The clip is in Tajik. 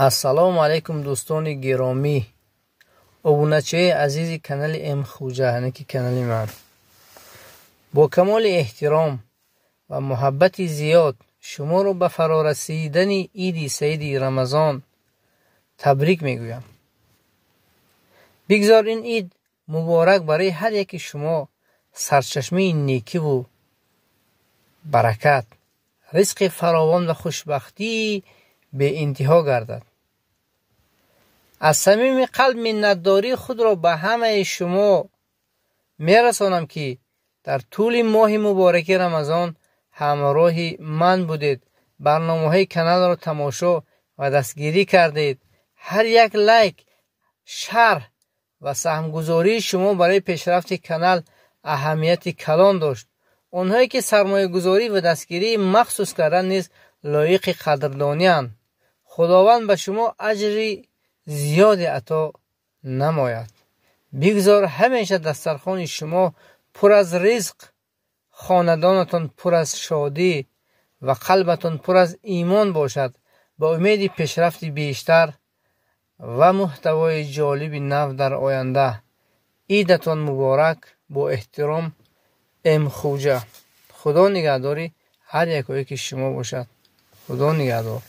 Ассалому алайкум, дӯстони гиромӣ, обуначиҳои азизи канали М Хуҷа, яъне ки канали ман. Бо камоли эҳтиром ва муҳаббати зиёд шуморо ба фарорасидани иди саиди Рамазон табрик мегӯям. Бигзор ин ид муборак барои ҳар яки шумо сарчашмаи некиву баракат, ризқи фаровон ва хушбахтии беинтиҳо гардад. Аз самими қалб миннатдории худро ба ҳамаи шумо мерасонам, ки дар тӯли моҳи мубораки Рамазон ҳамроҳи ман будед, барномаҳои каналро тамошо ва дастгирӣ кардед. Ҳар як лайк, шарҳ ва саҳмгузории шумо барои пешрафти канал аҳамияти калон дошт. Онҳое ки сармоягузорӣ ва дастгирии махсус кардан низ лоиқи қадрдонианд. Худованд ба шумо аҷри зиёде ато намояд. Бигзор ҳамеша дастархони шумо пур аз ризқ, хонадонатон пур аз шодӣ ва қалбатон пур аз имон бошад. Ба умеди пешрафти бештар ва муҳтавои ҷолиби нав дар оянда. Идатон муборак. Бо эҳтиром, М Хуҷа. Худо нигаҳдори ҳар якое ки шумо бошад. Худо нигаҳдор.